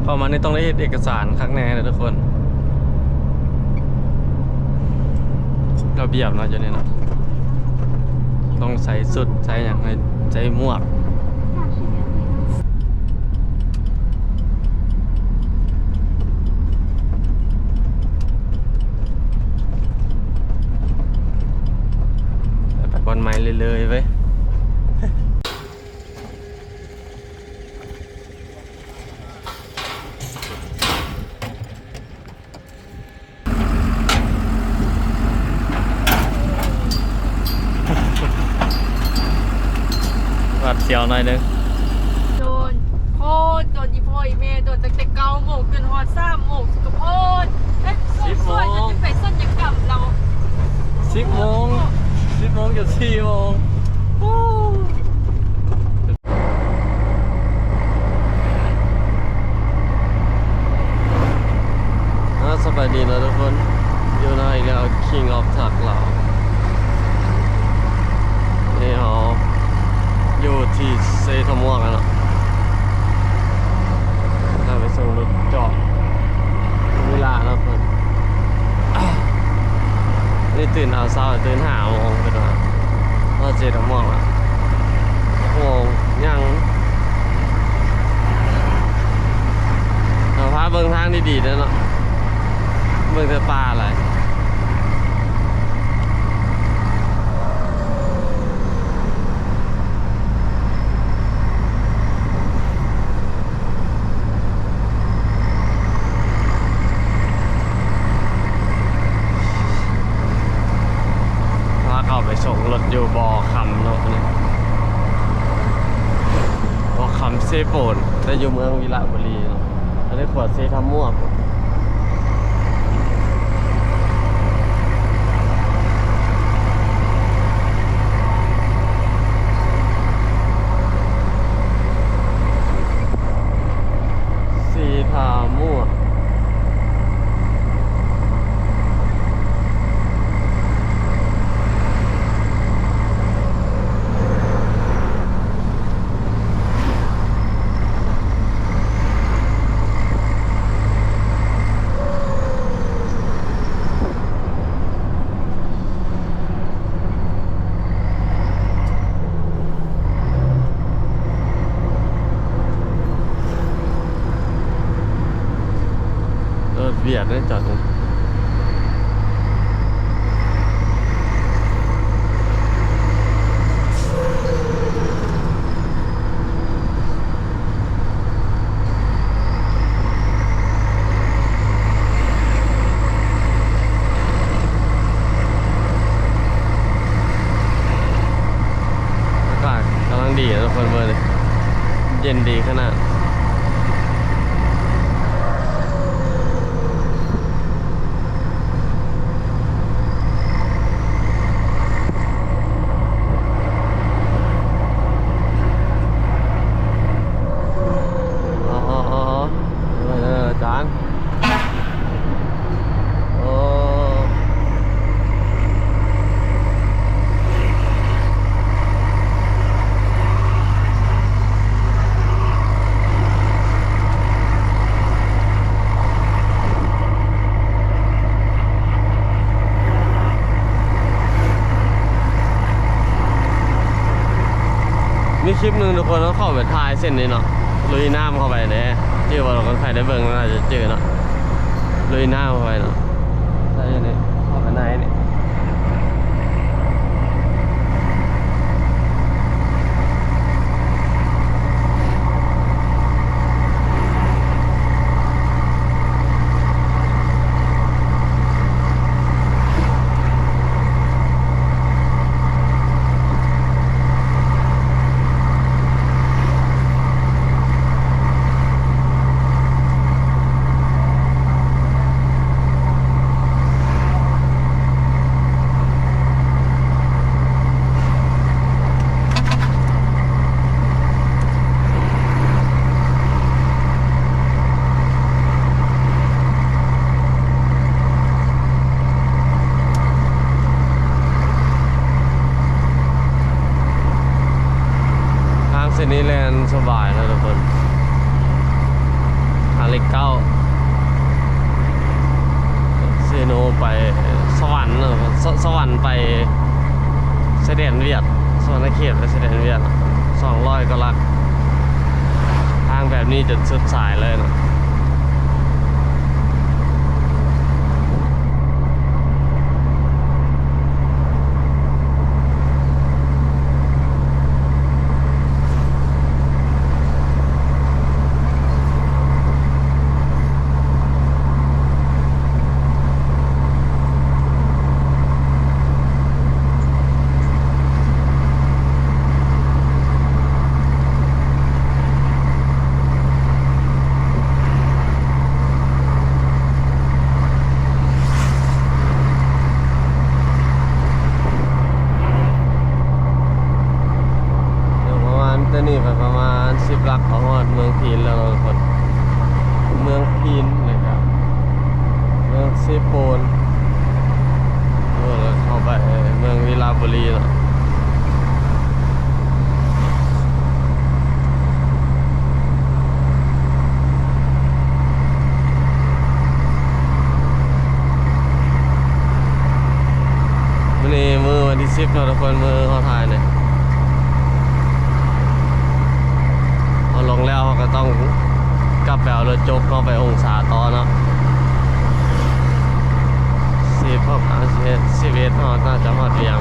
ເຂົ້າມານີ້ຕ້ອງໄດ້ເຮັດເອກະສານຄັກແນ່ເດີທຸກຄົນ. ລະບຽບເນາະ ຢູ່ນີ້ເນາະ ຕ້ອງໃສ່ຊຸດໃສ່ຫຍັງ ໃສ່ໝວກ. ໄປບ່ອນໃໝ່ເລື້ອຍໆເວີຍ. ຫວາດສຽວໜ້ອຍໜຶ່ງ. ໂດນໂພດ ໂດນອີ່ພໍ່ອີ່ແມ່ ໂດນຕັ້ງແຕ່ເກົ້າໂມງຈົນຮອດສາມໂມງ ສຸກະໂພດ. ເອີຍ ສົມຊ່ວຍ ສິບໂມງ ຈົນໄປສັນຍະກຳລາວ. ສິບໂມງ ສິບໂມງຈົນສີ່ໂມງ. ອ່າ ສະບາຍດີເນາະທຸກຄົນ ຢູ່ນຳອີກແລ້ວ King of Truck ລາວ. ນີ້ເຮົາຢູ່ທີ່ເຊທະມ່ວງແລ້ວເນາະ ເຮົາໄປສົ່ງລົດຈອດວິລາເນາະເພິ່ນ. ນີ້ຕື່ນເອົາເຊົ້າ ຕື່ນຫ້າໂມງເພິ່ນວ່າ ຮອດເຊທະມ່ວງແລ້ວ ຫົກໂມງຍັງ. ເຮົາພາເບິ່ງທາງດີໆເດີເນາະ ເບິ່ງແຕ່ປ່າຫຼາຍ. ພາເຂົ້າໄປສົ່ງລົດຢູ່ບໍ່ຄຳເນາະ ນີ້ ບໍ່ຄຳເຊໂປນ ແຕ່ຢູ່ເມືອງວິລະບູລີເນາະ. ອັນນີ້ຂວດເຊທາມ່ວງ ເຊທາມ່ວງ. ລົດວຽດເດ້ຈອດນີ້. ອາກາດກຳລັງດີເນາະທຸກຄົນ ມື້ນີ້ເຢັນດີຂະໜາດ. ອໍໆໆ ເອີ ອາຈານ ໂອ້. ມີຄລິບໜຶ່ງທຸກຄົນ ເຮົາເຂົ້າໄປຖ່າຍເສັ້ນນີ້ເນາະ ລຸຍນ້ຳເຂົ້າໄປເດ້ ຈື່ບໍ່ທຸກຄົນ? ໃຜໄດ້ເບິ່ງໜ້າຈະຈື່ເນາະ ລຸຍນ້ຳເຂົ້າໄປເນາະ ໃສ່ນີ້ ເຂົ້າໄປໃນນີ້. ທາງເສັ້ນນີ້ແລ່ນສະບາຍເນາະທຸກຄົນ. ເລກເກົ້າ ເຊໂນໄປສະຫວັນເນາະ ສະ ສະຫວັນໄປຊາຍແດນຫວຽດ ສະຫວັນນະເຂດໄປຊາຍແດນຫວຽດ ສອງຮ້ອຍກວ່າຫຼັກ ທາງແບບນີ້ຈົນສຸດສາຍເລີຍເນາະ. ເດີນປະມານ ແຕ່ນີ້ໄປປະມານສິບຫຼັກ ກໍຮອດເມືອງພີນແລ້ວເນາະທຸກຄົນ. ເມືອງພີນ ແລ້ວກະເມືອງເຊໂປນ ແລ້ວເຂົ້າໄປເມືອງວິລະບູລີເນາະ. ມື້ນີ້ມື້ວັນທີສິບເນາະທຸກຄົນ ມື້ເຮົາຖ່າຍນີ້ ເຮົາລົງແລ້ວເຮົາກໍຕ້ອງກັບໄປເອົາລົດຈົກເນາະ ໄປອົງສາຕໍ່ເນາະ. ສິບຫົກ ສິບເອັດ ສິບເອັດ ເຮົາໜ້າຈະຮອດວຽງ.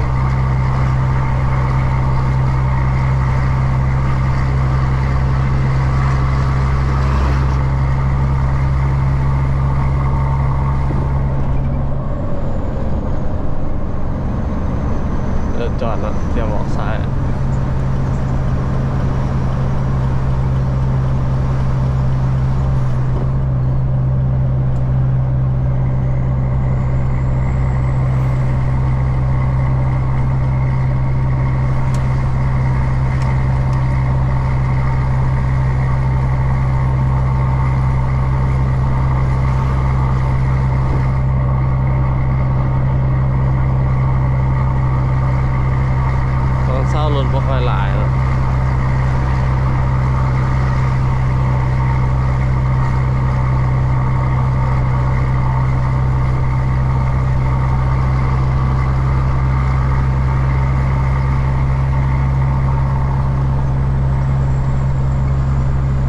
ລົດຈອດເນາະ ຕຽມອອກຊ້າຍ. ຕອນເຊົ້າລົດບໍ່ຄ່ອຍຫຼາຍເນາະ.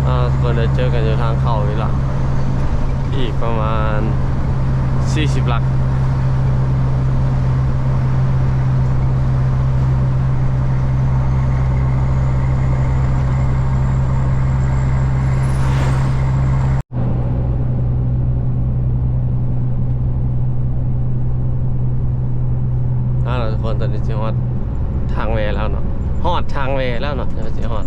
ອ່າ ເພິ່ນໄດ້ເຈີກັນຢູ່ທາງເຂົ້ານີ້ລະ ອີກປະມານສີ່ສິບຫຼັກ. ເອົາລະທຸກຄົນ ຕອນນີ້ຊິຮອດທາງແວ່ແລ້ວເນາະ ຮອດທາງແວ່ແລ້ວເນາະ ຈະຊິຮອດ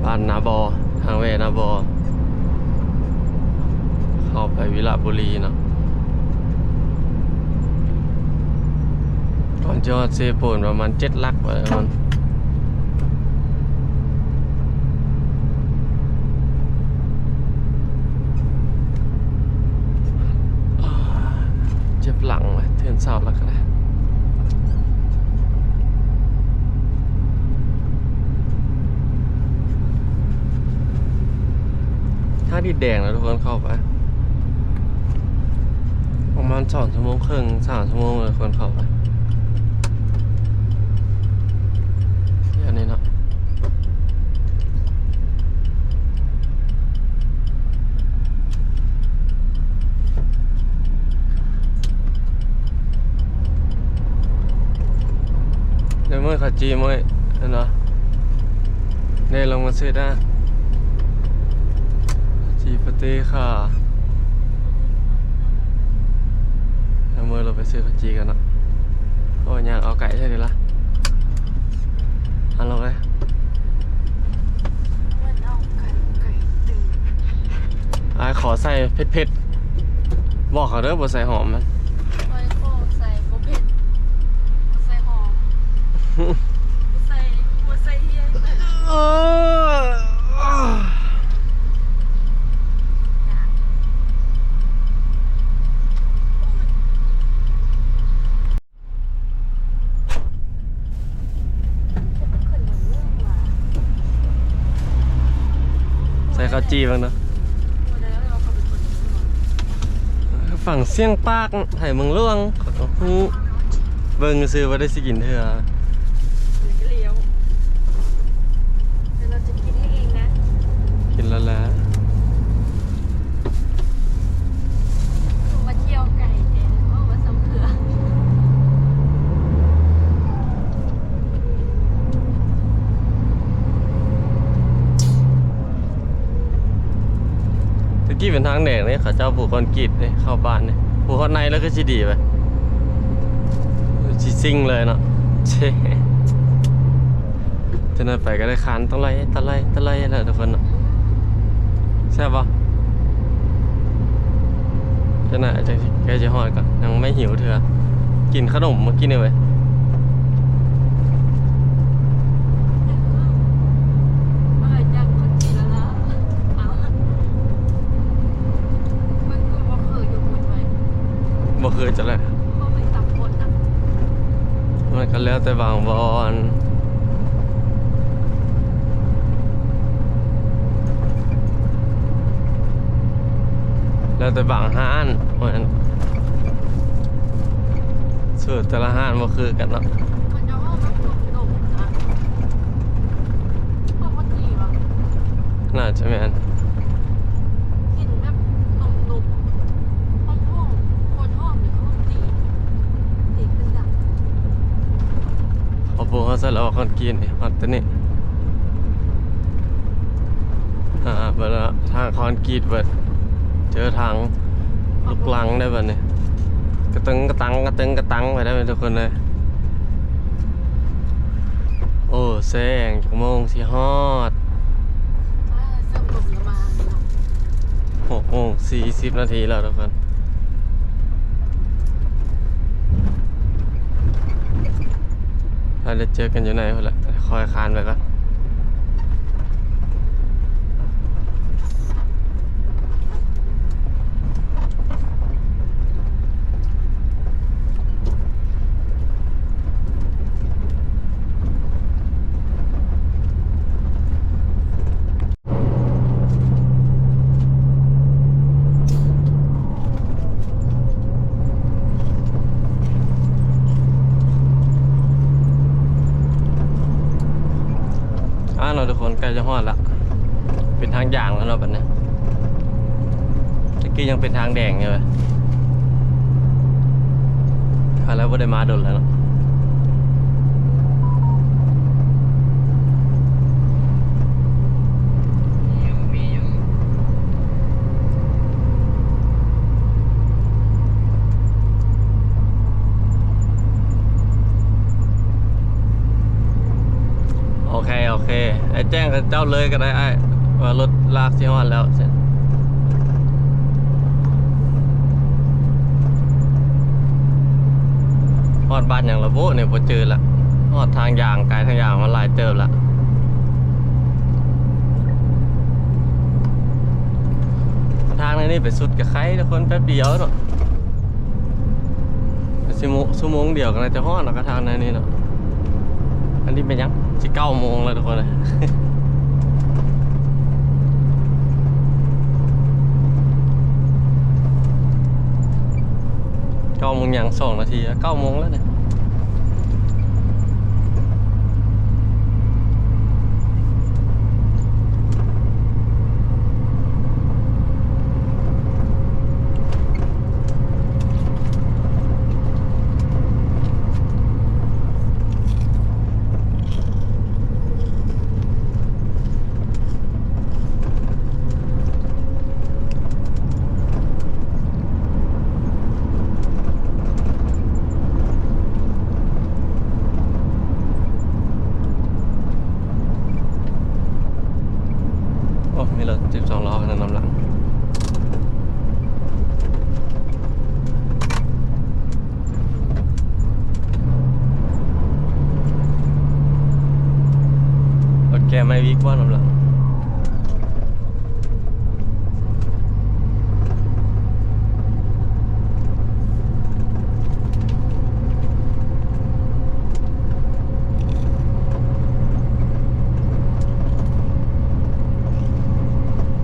ບ້ານນາບໍ່ ທາງແວ່ນາບໍ່ ເຂົ້າໄປວິລະບູລີເນາະ. ກ່ອນຈະຮອດເຊໂປນປະມານເຈັດຫຼັກວ່າຊັ້ນ. ເຈັບຫຼັງເວີຍ ຕື່ນເຊົ້າແລ້ວກໍໄດ້. ທາງດິນແດງນະທຸກຄົນ ເຂົ້າໄປປະມານສອງຊົ່ວໂມງເຄິ່ງ ສາມຊົ່ວໂມງເລີຍ ຄົນເຂົ້າໄປ ແຖວນີ້ເນາະ. ເດີ ເມື່ອຍເຂົ້າຈີ່ເມື່ອຍ ເຫັນບໍ່? ເດີ ລົງມາຊື້ດາ ຈີ່ປາເຕ້ຄ່າ. ເອົາເມືອລົງໄປຊື້ເຂົ້າຈີ່ກັນເນາະ. ໂອ້ ຍ່າງເອົາໄກແທ້ເດລະ. ເອົາລົງໄປ. ອ້າຍຂໍໃສ່ເຜັດໆ ບອກເຂົາເດີ ບໍ່ໃສ່ຫອມມັນ. ຂ້ອຍຂໍໃສ່ບໍ່ເຜັດ ບໍ່ໃສ່ຫອມ ບໍ່ໃສ່ຫົວໃສ່ເຫຍ. ເອີ. ເປັນຄົນເມືອງວ່າ ໃຫ້ເຂົາຈີ່ເບິ່ງເນາະ. ຝັ່ງຊຽງປາກ ໄທເມືອງຫຼວງ ເຂົາກໍຮູ້. ເບິ່ງຊື່ບໍ່ໄດ້ຊິກິນເທື່ອ. ແລ້ວກໍລ້ຽວ ແຕ່ເຮົາຈະກິນໃຫ້ເອງນະ. ກິນແລ້ວແຫຼະ. ມາທ່ຽວໄກແທ້ ເວົ້າວ່າຊ່ຳເຄືອ. ຕະກີ້ເປັນທາງແດງເດ້ ເຂົາເຈົ້າປູກຄອນກຣີດເດ້ ເຂົ້າບ້ານເດ້. ປູກຮອດໃນແລ້ວຄືຊິດີໄປ ຊິຊິງເລີຍເນາະ. ເຊ ຈັກໜ້ອຍໄປກໍໄດ້ຄານຕະໄລ ຕະໄລ ຕະໄລແລ້ວທຸກຄົນເນາະ. ແຊບບໍ່? ຈັກໜ້ອຍ ໃກ້ຊິ ໃກ້ຊິຮອດກໍຍັງບໍ່ຫິວເທື່ອ. ກິນຂະໜົມມື້ກີ້ນີ້ເວີຍ. ບໍ່ຄືຈັກແຫຼະ. ມັນກໍແລ້ວແຕ່ບາງບ່ອນ ແລ້ວແຕ່ບາງຮ້ານ. ສູດແຕ່ລະຮ້ານບໍ່ຄືກັນເນາະ. ເຂົາເຈົ້າເວົ້າແບບດົບໆນະ ເຂົາບໍ່ຕີຫວາ? ໜ້າຈະແມ່ນ. ກິນແບບໜົມໆ ຫອມໆ ໂຄດຫອມເລີຍ ເຂົາບໍ່ຕີ ຕີເປັນດາ. ເຂົາປູກເຮົາໃສ່ແລ້ວຄອນກຣີດນີ້ ຮອດແຕ່ນີ້. ອ່າ ເບິດແລ້ວ ທາງຄອນກຣີດເບິດ ເຈີທາງລູກລັງໄດ້ບັດນີ້. ກະຕຶງກະຕັງ ກະຕຶງກະຕັງໄປໄດ້ເບິດທຸກຄົນເລີຍ. ໂອ້ ແຊງ ຈັກໂມງຊິຮອດ? ຫົກໂມງສີ່ສິບນາທີແລ້ວທຸກຄົນ. ແລ້ວໄດ້ເຈີກັນຢູ່ໃນພຸ້ນລະ ຄ່ອຍຄານໄປກ່ອນ. ອ່າເນາະທຸກຄົນ ໃກ້ຈະຮອດລະ ເປັນທາງຢາງແລ້ວເນາະບັດນີ້. ຕະກີ້ຍັງເປັນທາງແດງຢູ່ເລີຍ. ຄາດແລ້ວບໍ່ໄດ້ມາດົນແລ້ວເນາະ. ໂອເຄ ໂອເຄ ໄອ້ແຈ້ງເຂົາເຈົ້າເລີຍກໍໄດ້ອ້າຍ ວ່າລົດລາກຊິຮອດແລ້ວ. ຮອດບ້ານຫຍັງລະບຸນີ້ ບໍ່ຈື່ລະ. ຮອດທາງຢາງ ກາຍທາງຢາງມາຫຼາຍເຕີບລະ. ທາງໃນນີ້ໄປສຸດກະໄຄທຸກຄົນ ແປັບດຽວເນາະ. ຊິໂມງ ຊົ່ວໂມງດຽວກໍໜ້າຈະຮອດແລ້ວ ກະທາງໃນນີ້ເນາະ. ອັນນີ້ແມ່ນຫຍັງ ຊິເກົ້າໂມງແລ້ວທຸກຄົນເອີຍ. ເກົ້າໂມງຫຍັງ ສອງນາທີ ເກົ້າໂມງແລ້ວນີ້. ໂອ້ ມີລົດສິບສອງລໍ້ນຳຫຼັງ. ລົດແກ່ໄມ້ວິກວ່ານຳຫຼັງ. ໂ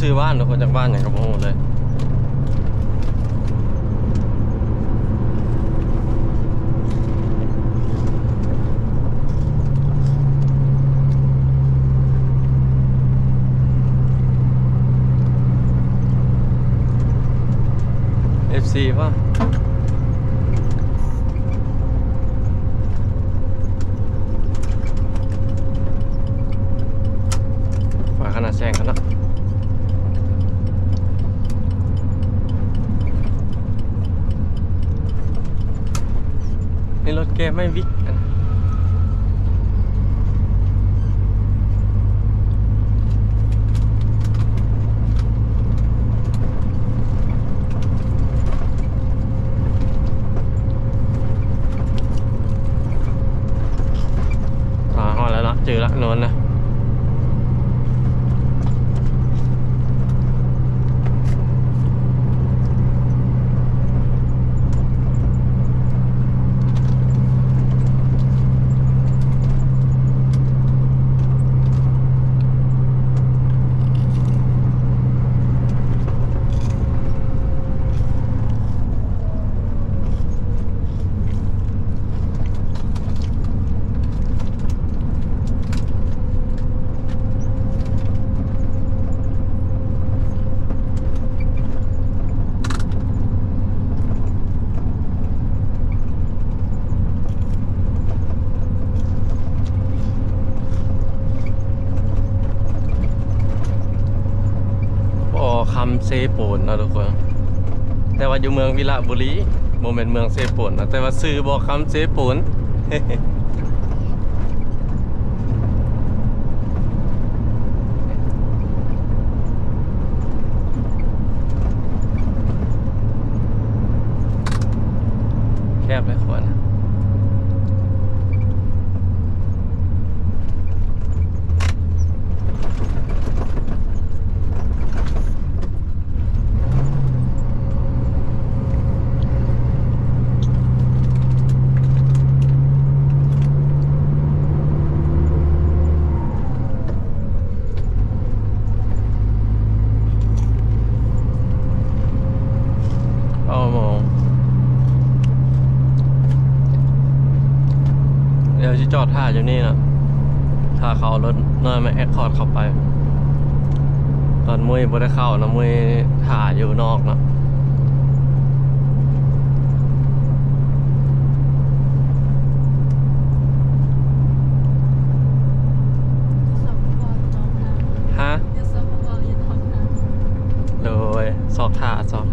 ຊື່ບ້ານ ທຸກຄົນ ຈັກບ້ານຫຍັງກໍບໍ່ຮູ້ເລີຍ. ເອັຟຊີ ວະ ວ່າຂະໜາດແຊງກັນເນາະ. ໃນລົດແກໄມ້ວິກ ອ່າ ຮອດແລ້ວເນາະ ເຈີລະ ໂນນນະ. ບໍ່ຄຳເຊໂປນເນາະທຸກຄົນ ແຕ່ວ່າຢູ່ເມືອງວິລະບູລີ ບໍ່ແມ່ນເມືອງເຊໂປນເນາະ ແຕ່ວ່າຊື່ບໍ່ຄຳເຊໂປນ. ແຄບເລີຍ ຂົວນະ. ເກົ້າໂມງ ດຽວຊິຈອດຖ້າຢູ່ນີ້ເນາະ ຖ້າເຂົາເອົາລົດນ້ອຍມາແອັກຄອດເຂົ້າໄປ. ຕອນມຸ້ຍບໍ່ໄດ້ເຂົ້ານະ ມຸ້ຍຖ້າຢູ່ນອກເນາະ. ຮະ? ໂດຍ ຊອກຖ້າ ຊອກ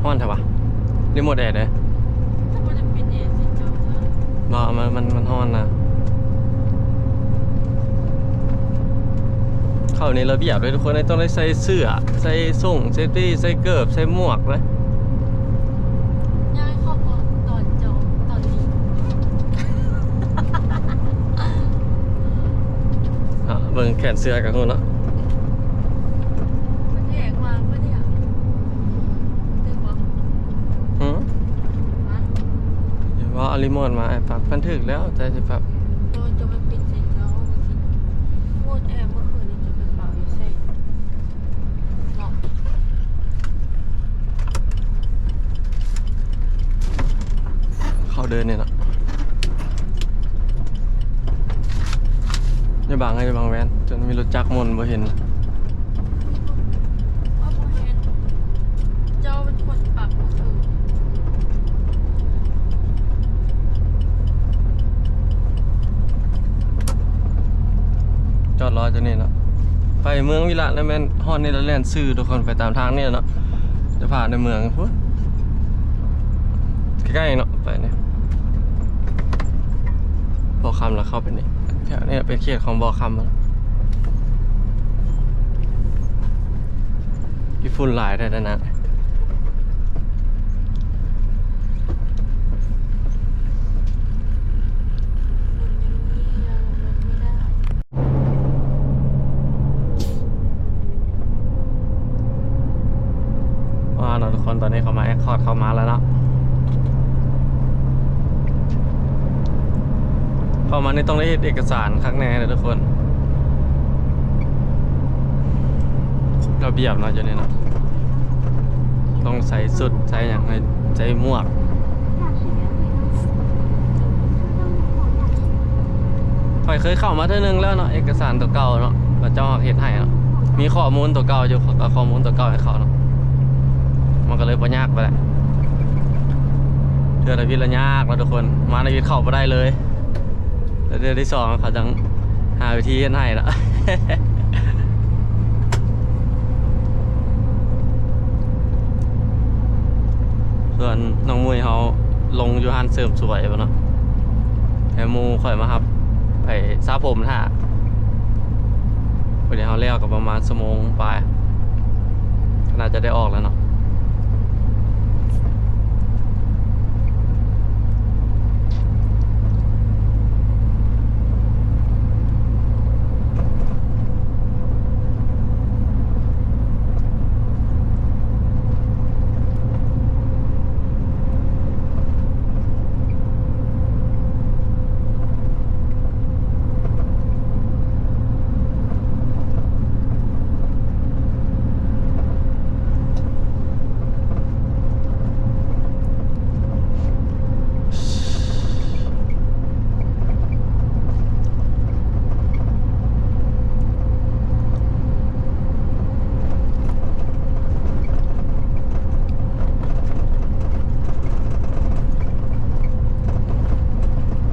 ຮ້ອນແທ້ຫວາ? ຣີໂມດແອເດ້. ບໍ່ ມັນ ມັນ ມັນຮ້ອນນະ. ເຂົ້າໃນລະບຽບເດ້ທຸກຄົນ ຕ້ອງໄດ້ໃສ່ເສື້ອ ໃສ່ໂສ້ງ ເຊຟຕີ້ ໃສ່ເກີບ ໃສ່ໝວກນະ. ຢາກໃຫ້ເຂົ້າຕອນເຈົ້າ ຕອນນີ້ ເບິ່ງແຂນເສື້ອກໍຮູ້ເນາະ. ເພິ່ນແຫກມາ ເພິ່ນແຫກ ຖືກບໍ່? ຫື? ຮະ? ວ່າເອົາຣີໂມດມາ ອ້າຍປັບ ມັນຖືກແລ້ວ ໃຈຊິປັບ. ໂອ້ຍ ຈະໄປປິດໃສ່ເຈົ້າ ໂຄດແອບເມື່ອຄືນນີ້ ຈະໄປເປົ່າຢູ່ໃສເນາະ. ເຂົ້າເດີນນີ້ເນາະ ຢ່າບັງ ຢ່າບັງແວ່ນ ຈົນມີລົດຈັກໝູນບໍ່ເຫັນ. ເຈົ້າເປັນຄົນປັບບໍ່ຖືກ. ຈອດລໍຢູ່ນີ້ເນາະ ໄປເມືອງວິລະແລ້ວແມ່ນຮອດເນເທີແລນຊື່ ທຸກຄົນ ໄປຕາມທາງນີ້ເນາະ ຈະຜ່ານໃນເມືອງພຸ້ນ ໃກ້ໆເນາະ ໄປນີ້ ບໍ່ຄຳແລ້ວເຂົ້າໄປນີ້ ແຖວນີ້ເປັນເຂດຂອງບໍ່ຄຳ. ອີ່ຝຸ່ນຫຼາຍແທ້ນະ. ວ່າເນາະທຸກຄົນ ຕອນນີ້ເຂົາມາແອັກຄອດເຂົ້າມາແລ້ວເນາະ. ປະມານນີ້ຕ້ອງໄດ້ເຮັດເອກະສານຄັກແນ່ເດີທຸກຄົນ. ລະບຽບເນາະ ຢູ່ນີ້ເນາະ ຕ້ອງໃສ່ຊຸດໃສ່ຫຍັງ ໃສ່ໝວກ. ຂ້ອຍເຄີຍເຂົ້າມາເທື່ອໜຶ່ງແລ້ວເນາະ ເອກະສານຕົວເກົ່າເນາະ ເຂົາເຈົ້າເຮັດໃຫ້ເນາະ ມີຂໍ້ມູນຕົວເກົ່າຢູ່ ເຂົາກໍຂໍ້ມູນຕົວເກົ່າໃຫ້ເຂົາເນາະ ມັນກໍເລີຍບໍ່ຍາກປານໃດ. ເທື່ອທຳອິດລະຍາກເນາະທຸກຄົນ ມາທຳອິດເຂົ້າບໍ່ໄດ້ເລີຍ. ແລ້ວເທື່ອທີສອງເຂົາຈັ່ງຫາວິທີເຮັດໃຫ້ເນາະ. ສ່ວນນ້ອງມຸ້ຍເຮົາລົງຢູ່ຮ້ານເສີມສວຍພຸ້ນເນາະ ໃຫ້ໝູ່ຂ້ອຍມາຮັບໄປສະຜົມຖ້າ. ພໍດີເຮົາແລ້ວກໍປະມານຊົ່ວໂມງປາຍ ກໍໜ້າຈະໄດ້ອອກແລ້ວເນາະ.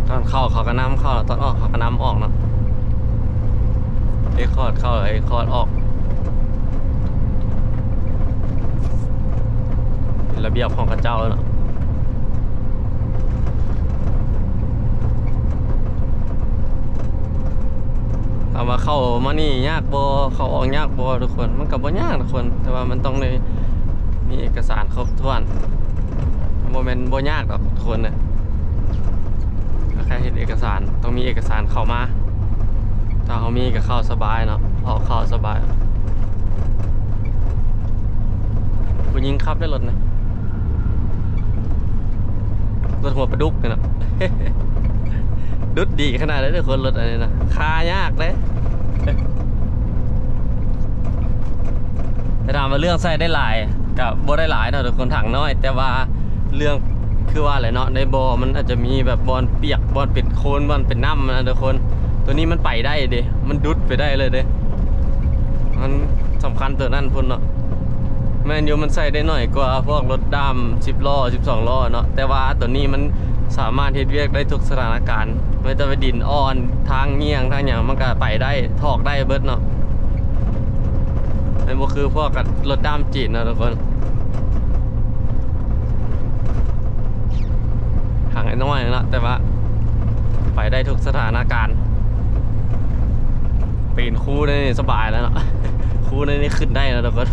ຕອນເຂົ້າເຂົາກໍນຳເຂົ້າ ຕອນອອກເຂົາກໍນຳອອກເນາະ ເອຄອດເຂົ້າ ເອຄອດອອກ ເປັນລະບຽບຂອງເຂົາເຈົ້າເນາະ. ຖາມວ່າເຂົ້າມານີ້ຍາກບໍ່ ເຂົ້າອອກຍາກບໍ່ທຸກຄົນ? ມັນກໍບໍ່ຍາກທຸກຄົນ ແຕ່ວ່າມັນຕ້ອງໄດ້ມີເອກະສານຄົບຖ້ວນ ບໍ່ແມ່ນບໍ່ຍາກດອກທຸກຄົນນະ ກໍແຄ່ເຮັດເອກະສານ ຕ້ອງມີເອກະສານເຂົ້າມາ ຖ້າເຮົາມີກໍເຂົ້າສະບາຍເນາະ ອອກເຂົ້າສະບາຍ. ຜູ້ຍິງຂັບໄດ້ລົດນະ ລົດຫົວປາດຸກນີ້ເນາະ ດຸດດີຂະໜາດໃດເດີຄົນ ລົດອັນນີ້ນະ ຄາຍາກເດ້. ແຕ່ຖາມວ່າເລື່ອງໃຊ້ໄດ້ຫຼາຍ ກະບໍ່ໄດ້ຫຼາຍເນາະທຸກຄົນ ຖັງນ້ອຍ ແຕ່ວ່າເລື່ອງຄືວ່າແຫຼະເນາະ ໃນບໍ່ມັນອາດຈະມີແບບບ່ອນປຽກ ບ່ອນເປັນໂຄນ ບ່ອນເປັນນ້ຳນະທຸກຄົນ ໂຕນີ້ມັນໄປໄດ້ເດ້ ມັນດຸດໄປໄດ້ເລີຍເດ້ ມັນສຳຄັນໂຕນັ້ນພຸ້ນເນາະ. ແມ່ນຢູ່ ມັນໃຊ້ໄດ້ໜ້ອຍກວ່າພວກລົດດ້າມສິບລໍ້ ສິບສອງລໍ້ເນາະ ແຕ່ວ່າໂຕນີ້ມັນສາມາດເຮັດວຽກໄດ້ທຸກສະຖານະການ ແມ້ແຕ່ວ່າດິນອ່ອນ ທາງຍ່ຽງ ທາງຫຍັງ ມັນກໍໄປໄດ້ ຖອກໄດ້ເບິດເນາະ ມັນບໍ່ຄືພວກກັບລົດດ້າມຈີນເນາະທຸກຄົນ. ຖັງນ້ອຍໆເນາະ ແຕ່ວ່າໄປໄດ້ທຸກສະຖານະການ ປີນພູນີ້ສະບາຍແລ້ວເນາະ ພູນີ້ຂຶ້ນໄດ້ແລ້ວທຸກຄົນ.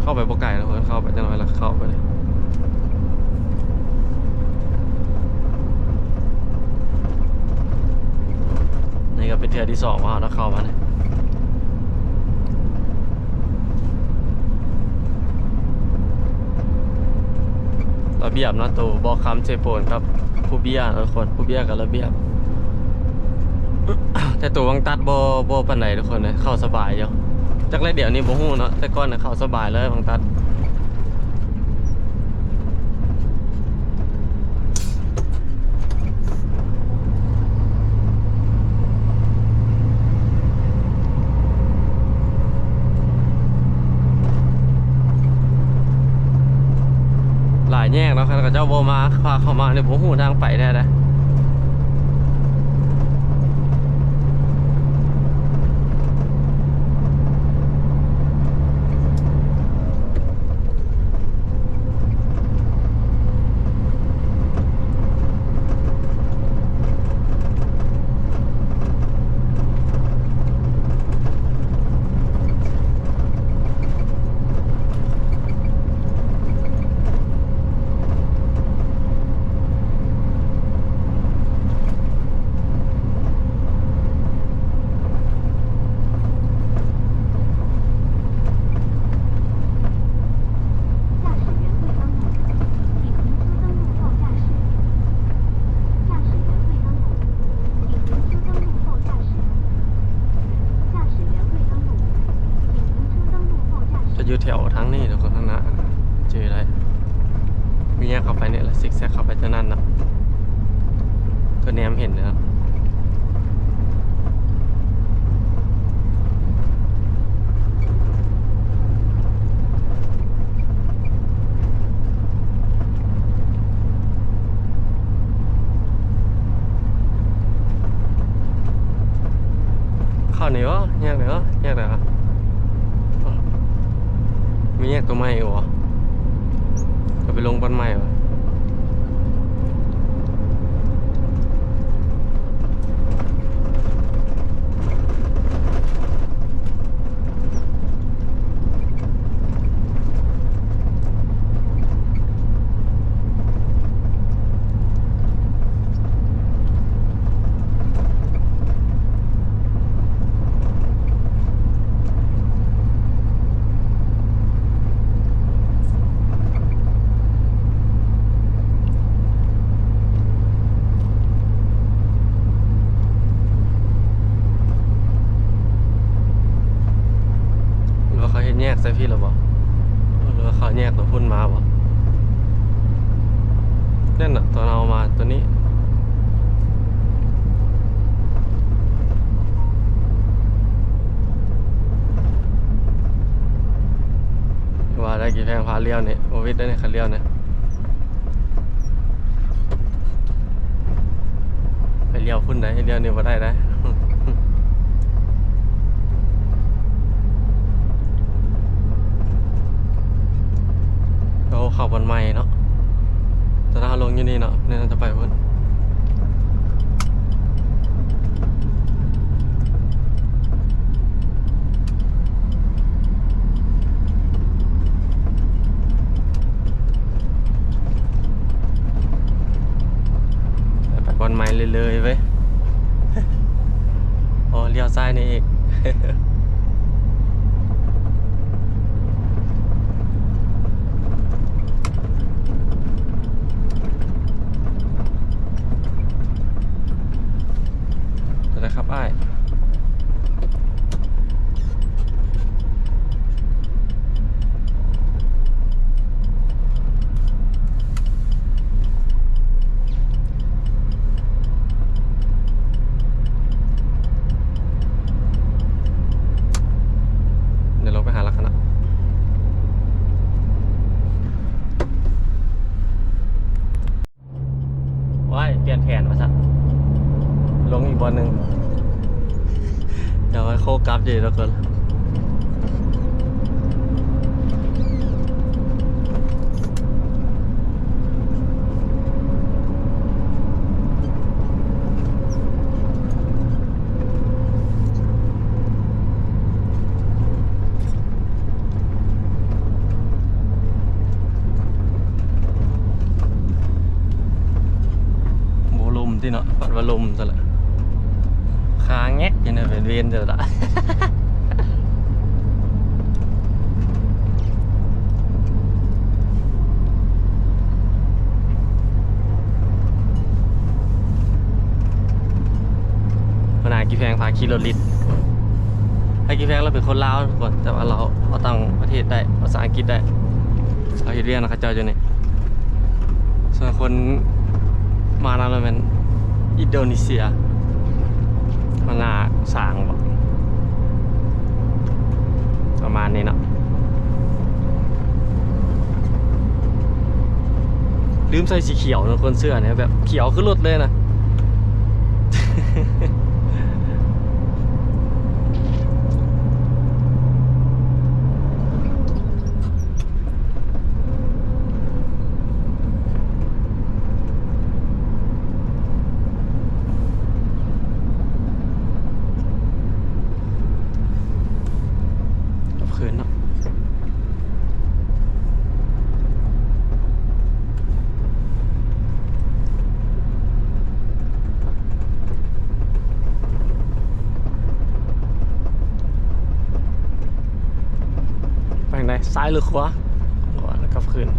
ເຂົ້າໄປບໍ່ໄກດອກ ເພິ່ນເຂົ້າໄປຈັກໜ້ອຍແລ້ວເຂົ້າໄປເລີຍ. ນີ້ກໍເປັນເທື່ອທີສອງຂອງເຮົາເນາະ ເຂົ້າມານີ້ ລະບຽບເນາະ ໂຕບໍ່ຄຳເຊໂປນກັບພູເບ້ຍເນາະທຸກຄົນ ພູເບ້ຍກໍລະບຽບ ແຕ່ໂຕວັງຕັດບໍ່ ບໍ່ປານໃດທຸກຄົນເອີຍ ເຂົ້າສະບາຍຢູ່ ຈັກແລະດຽວນີ້ບໍ່ຮູ້ເນາະ ແຕ່ກ່ອນນະເຂົ້າສະບາຍເລີຍວັງຕັດ. ຫຼາຍແຍກເນາະ ຄັນເຂົາເຈົ້າບໍ່ມາ ພາເຂົ້າມານີ້ບໍ່ຮູ້ທາງໄປແທ້ເດ້. ເ ຢູ່ແຖວທາງນີ້ທຸກຄົນ ທາງໜ້າ ຈື່ໄດ້ ມີແຍກເຂົ້າໄປນີ້ລະ ຊິກແຊັກເຂົ້າໄປຕົວນັ້ນເນາະ ຕົວແນມເຫັນເນາະ. ເຂົ້ານີ້ບໍ່? ແຍກນີ້ບໍ່? ແຍກໃດວະ? ມີແຍກຕົວໃໝ່ຢູ່ບໍ່? ກໍໄປລົງບ່ອນໃໝ່ວະ? ຫຼືວ່າເຂົາເຮັດແຍກໃສ່ພີ້ແລ້ວບໍ່? ຫຼືວ່າເຂົາແຍກໂຕພຸ້ນມາບໍ່? ນັ້ນນະ ຕອນເຮົາມາໂຕນີ້ ວ່າໄດ້ ກີ່ແພງພາລ້ຽວນີ້ ບໍ່ວິດໄດ້ນີ້ ຄັນລ້ຽວນີ້ ໄປລ້ຽວພຸ້ນໃດ໋ ລ້ຽວນີ້ບໍ່ໄດ້ໃດ໋. ໂອ້ ເຂົ້າບ່ອນໃໝ່ເນາະ ຕອນເຮົາລົງຢູ່ນີ້ເນາະ ນີ້ໜ້າຈະໄປພຸ້ນ. ໄປບ່ອນໃໝ່ເລີຍໆເວີຍ. ອໍ ລ້ຽວຊ້າຍນີ້ອີກ. ເທົ່າໃດຄັບອ້າຍ? ດຽວລົງໄປຫາລັກກະນະ. ໂອ້ຍ ປ່ຽນແຜນວ່າຊັ້ນ ລົງອີກບ່ອນໜຶ່ງ. ດຽວໄວ້ໂຄກັບຢູ່ທຸກຄົນ. ບໍ່ລົມຕິເນາະ ປາດວ່າລົມຊັ້ນລະ ຄາແງກຢູ່ນະ ເປັນເວນຈັ່ງໃດ. ຫົວໜ້າກີ່ແພງພາຂີ່ລົດລິດ ໃຫ້ກີ່ແພງລາວເປັນຄົນລາວທຸກຄົນ ແຕ່ວ່າລາວເວົ້າຕ່າງປະເທດໄດ້ ພາສາອັງກິດໄດ້ ລາວເຮັດວຽກນຳເຂົາເຈົ້າຢູ່ນີ້. ສ່ວນຄົນມານຳລາວແມ່ນອິນໂດນີເຊຍ ມັນໜ້າສ້າງບໍ ປະມານນີ້ເນາະ. ລືມໃສ່ສີຂຽວເນາະ ຄົນເສື້ອນີ້ແບບຂຽວຄືລົດເລີຍນະ. ກັບຄືນເນາະ ໄປທາງໃດ? ຊ້າຍຫຼືຂວາ? ຂວາ ແລ້ວກັບຄືນ. ໄ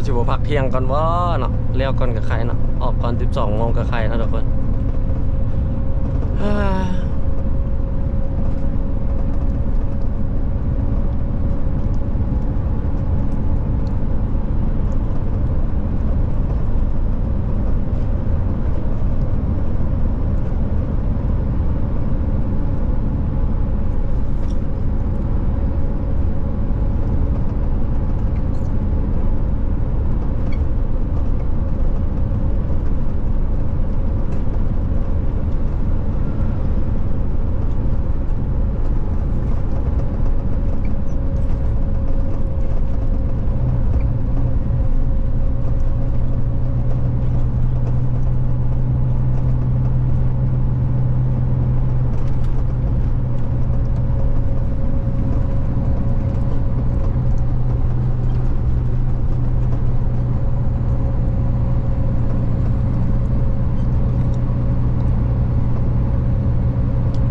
ຊິບໍ່ພັກທ່ຽງກ່ອນບໍ່ເນາະ? ແລ້ວກ່ອນກໍໄຄເນາະ, ອອກກ່ອນສິບສອງໂມງກໍໄຄເນາະທຸກຄົນ.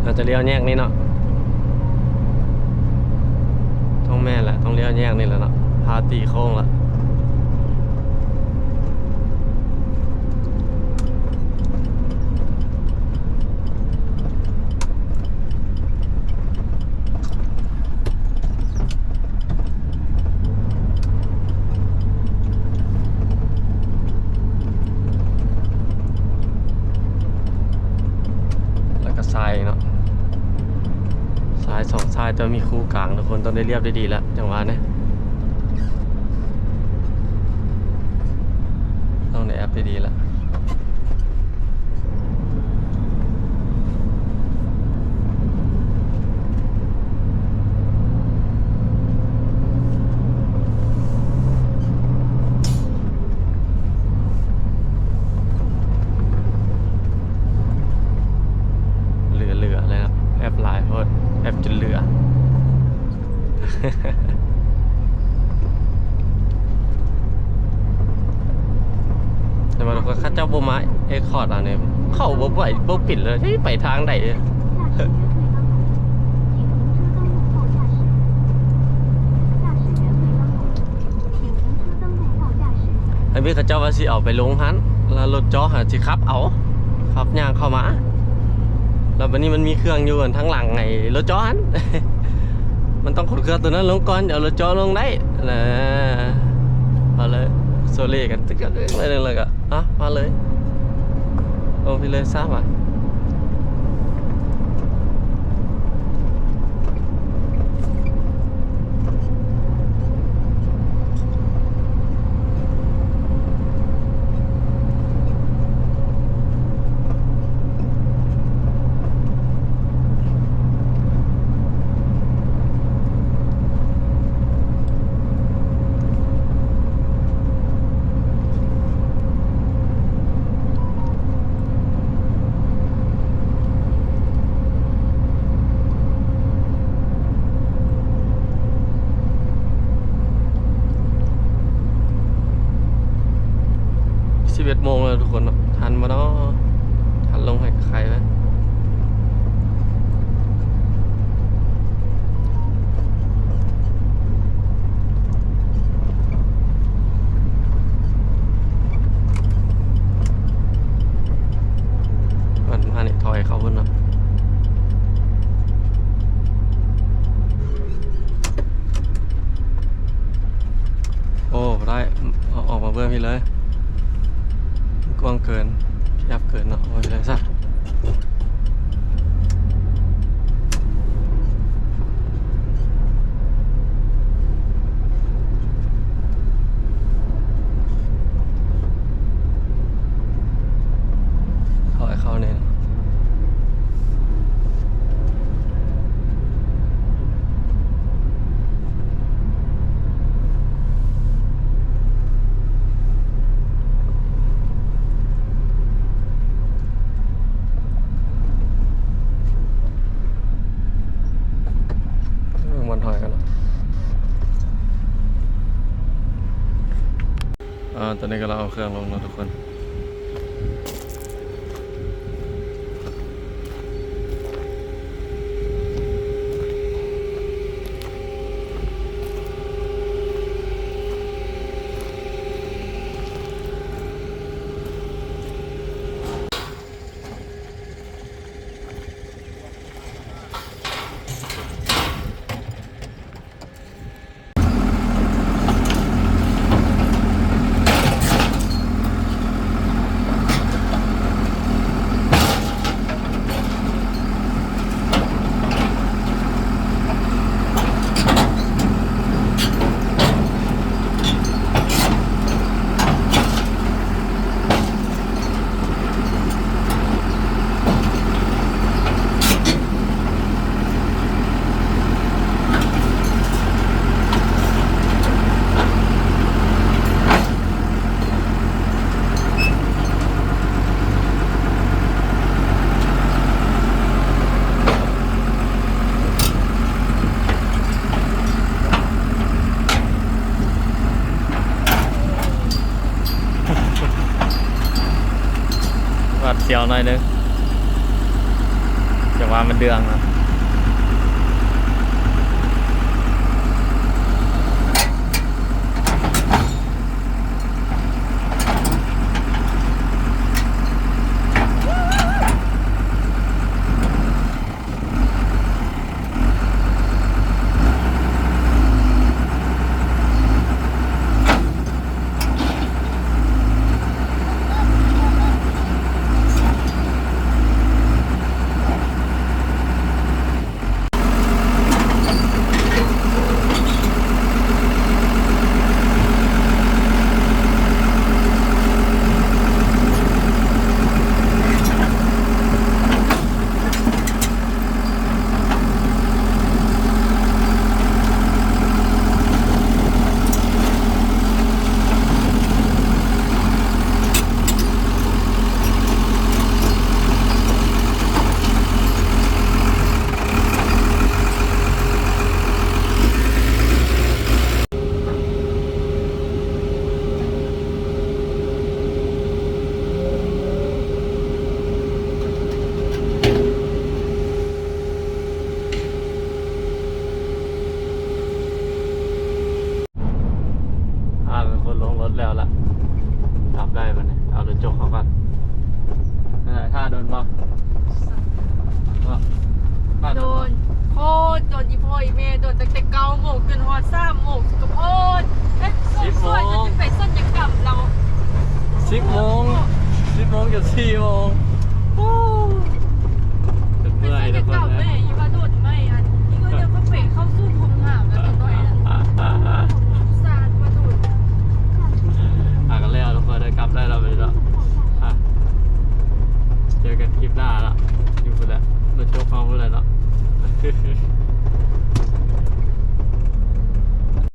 ໜ້າຈະລ້ຽວແຍກນີ້ເນາະ, ຕ້ອງແມ່ນແຫຼະ, ຕ້ອງລ້ຽວແຍກນີ້ແຫຼະເນາະ, ພາຕີໂຄ້ງລະ. ແລ້ວກໍຊາຍເນາະ, ຊາຍສອງຊາຍ ແຕ່ວ່າມີຄູກາງ ທຸກຄົນຕ້ອງໄດ້ລຽບດີໆລະ ຈັ່ງຫວະນີ້ ຕ້ອງໄດ້ແອັບດີໆລະ. ເຫຼືອໆເລີຍເນາະ, ແອັບຫຼາຍໂພດ, ແອັບຈົນເຫຼືອ. ແຕ່ວ່າເຂົາເຈົ້າບໍ່ມາເອຄອດອັນນີ້ ເຂົ້າບໍ່ໄປ ບໍ່ເປັນເລີຍ ໄປທາງໃດ. ອັນນີ້ເຂົາເຈົ້າວ່າຊິເອົາໄປລົງຫັ້ນ ແລ້ວລົດເຈາະຫັ້ນຊິຂັບເອົາ, ຂັບຍ່າງເຂົ້າມາ. ແລ້ວບັດນີ້ມັນມີເຄື່ອງຢູ່ທາງຫຼັງໄອ້ລົດເຈາະຫັ້ນ ມັນຕ້ອງຂົນເຄື່ອງໂຕນັ້ນລົງກ່ອນ ເອົາລົດເຈາະລົງໄດ້. ເອົາເລີຍ ໂຊເລກັນ ແລ້ວກໍ ອ່ະ ມາເລີຍ ລົງໄປເລີຍຊະຫວາ. ສິບເອັດໂມງແລ້ວທຸກຄົນເນາະ, ທັນບໍ່ເນາະ? ທັນລົງໃຫ້ໄຄໄວ້. ມັນມານີ້ ຖອຍເຂົ້າພຸ້ນເນາະ. ໂອ້ ບໍ່ໄດ້ ເອົາອອກມາເບື້ອງພີ້ເລີຍ, ມັນກວ້າງເກີນ ແຄບເກີນເນາະ, ເອົາໄວ້ພີ້ເລີຍຊະ. ເຂົ້າໃຫ້ເຂົ້າແນ່ນ. ເບິ່ງບ່ອນຖອຍກັນເນາະ. ອ່າ ຕອນນີ້ກໍເຮົາເອົາເຄື່ອງລົງເນາະທຸກຄົນ. ເ ສຽວໜ້ອຍໜຶ່ງ ຈັ່ງຫວະມັນເດືອງນະ. ອ່າ ມີຄົນລົງລົດແລ້ວລະ ກັບໄດ້ບັດນີ້ ເອົາລົດຈົກເຂົ້າກ່ອນ. ເອີ ຖ້າດົນບໍ່? ໂດນ ໂພດ ໂດນອີ່ພໍ່ອີ່ແມ່ ໂດນຕັ້ງແຕ່ເກົ້າໂມງຈົນຮອດສາມໂມງກະໂພດ. ເອີ ສິບໂມງ ໄປສັນຍະກຳລາວ ສິບໂມງ ສິບໂມງຈົນສີ່ໂມງ. ໂອ້ ຈົນເມື່ອຍທຸກຄົນເອີຍ. ຢູ່ວ່າໂດນໄໝອັນນີ້ ເອີ ດຽວເຂົາໄປເຂົ້າສູ